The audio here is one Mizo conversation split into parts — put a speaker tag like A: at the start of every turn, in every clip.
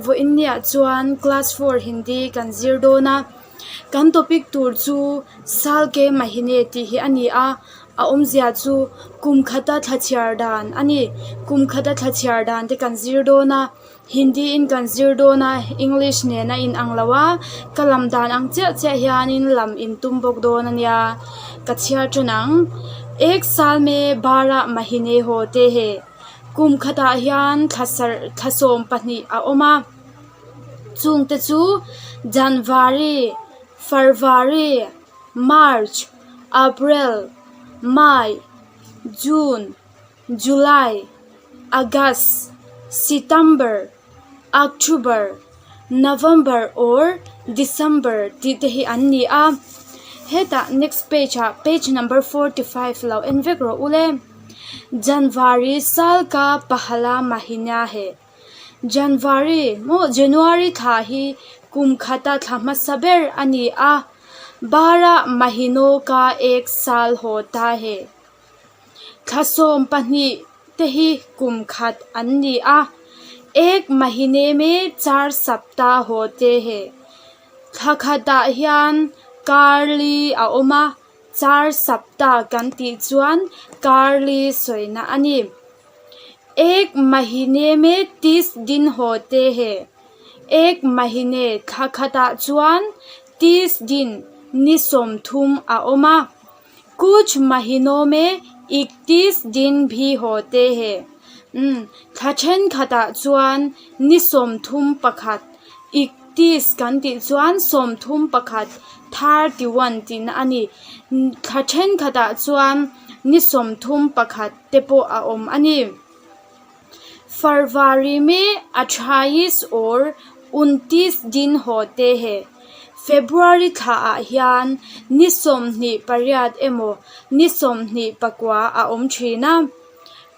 A: Vawiin niah chuan class four Hindi kan zir dawn a, kan topic tur chu Saal ke Mahine tih hi a ni a, a awmzia chu kum khata thla chhiar dan a ni. Kum khata thla chhiar dan te kan zir dawn a, Hindi in kan zir dawn a, English nen a inang lo a, ka lam dan ang chiah chiah hianin lam in tum bawk dawn a nia, ka chhiar tan ang. Ek saal me barah mahine haw te he. Kum khatah hian thla sarh thla sawm pahnih a awm a, chungte chu Janvari, Farvari, March, April, May, June, July, August, September, October, November or December tih te hi an ni a, hetah next page ah page number 45 lo en vek rawh u le. Janvari saal ka pahala mahina he. Janvari maw January thla hi kum khata thla hmasa ber a ni a, bara mahino ka ek saal hota he. Thla 12 te hi kum khat an ni a, ek mahine me char sapta hote he. Thla khatah hian kar li a awm a. Char sapta kan tih chuan karli sawina a ni. Ek mahine me tis din hote he. Ek mahine thla khatah chuan tis din ni 30 a awm a. Kuch mahino me iktis din bhi hote he. Umm thla thenkhatah chuan ni 31 iktis kan tih chuan 31 31 tihna a ni. Thla thenkhatah chuan ni 31 te pawh a awm a ni. Farvari me athais or untis din hote he. February thlaah hian ni 28 emaw ni 29 a awm thin a.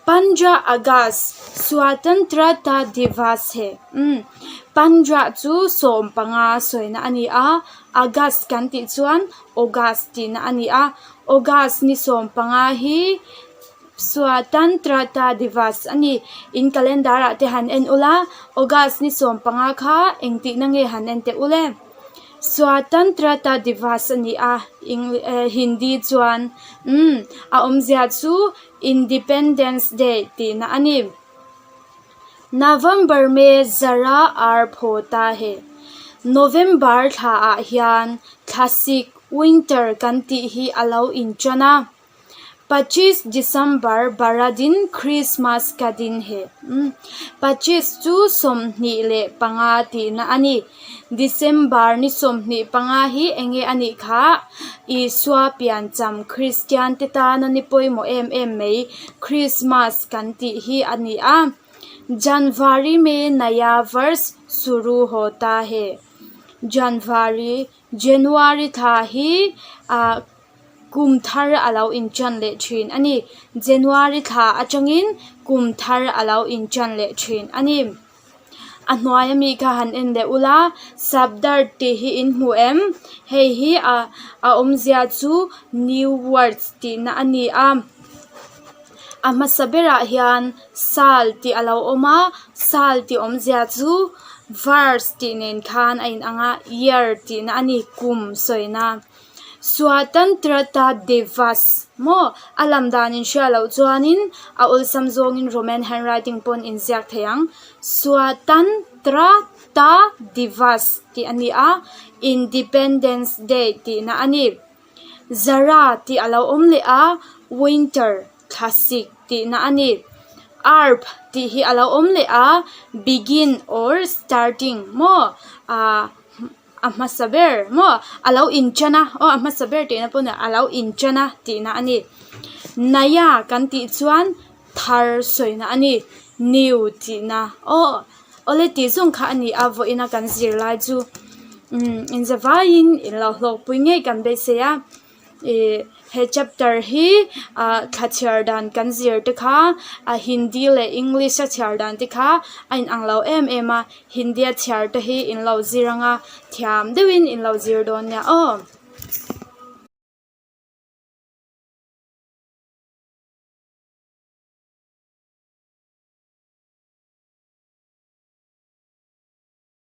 A: Pandra August Swatantrata Divas he. Umm Pandra chu 15 sawina a ni a, August kan tih chuan August tihna a ni a. August ni 15 hi Swatantrata Divas a ni. In calendar ah te han en ula, August ni 15 kha engtihna nge han en teh ule. Swatantrata Divas a ni a, Hindi chuan umm a awmzia chu Independence Day tihna a ni. November me zara arp hota he. November thlaah hian thlasik, winter, kan tih hi a lo inṭan a. Pachis December bara din Christmas ka din he. Pachis chu 25 tihna a ni. December ni 25 hi enge a nih kha? Isua piancham Kristian te tana ni pawimawh em em mai Christmas kan tih hi a ni a. Janvari me naya varsh shuru hota he. Janvari, January thla hi ah Kum thar a lo inṭan leh ṭhin a ni. January thla aṭangin kum thar a lo inṭan leh ṭhin a ni. A hnuai ami kha han en leh ula, Sabdart tih hi in hmu em? Hei hi a a awmzia chu new words tihna a ni a. A hmasa berah hian sal tih a lo awm a, sal tih awmzia chu verse tih nen khan a inang a, year tihna a ni, kum sawina. Swatantrata Divas maw? A lam dan in hria loh chuanin a awlsam zawngin Roman handwriting pawn in ziak thei ang. Swatantrata Divas tih a ni a, Independence Day tihna a ni. Zara tih a lo awm leh a, Winter, thlasik tihna a ni. Arp tih hi a lo awm leh a, Begin or starting maw? Ahh. A hmasa ber maw a lo inṭan a aw a hmasa ber tihna pawh a lo inṭan a tihna a ni. Naya kan tih chuan thar sawina a ni new tihna aw awle tih zawng kha a ni a vawiina kan zir lai chu umm inzavaiin in lo hlawkpui ngei kan beisei a. Ih he chapter hi ah thla chhiar dan kan zir te kha a hindi leh english a chhiar dan te kha a inang lo em em a hindi a chhiar te hi in lo zir anga thiam deuhin in lo zir dawn nia aw.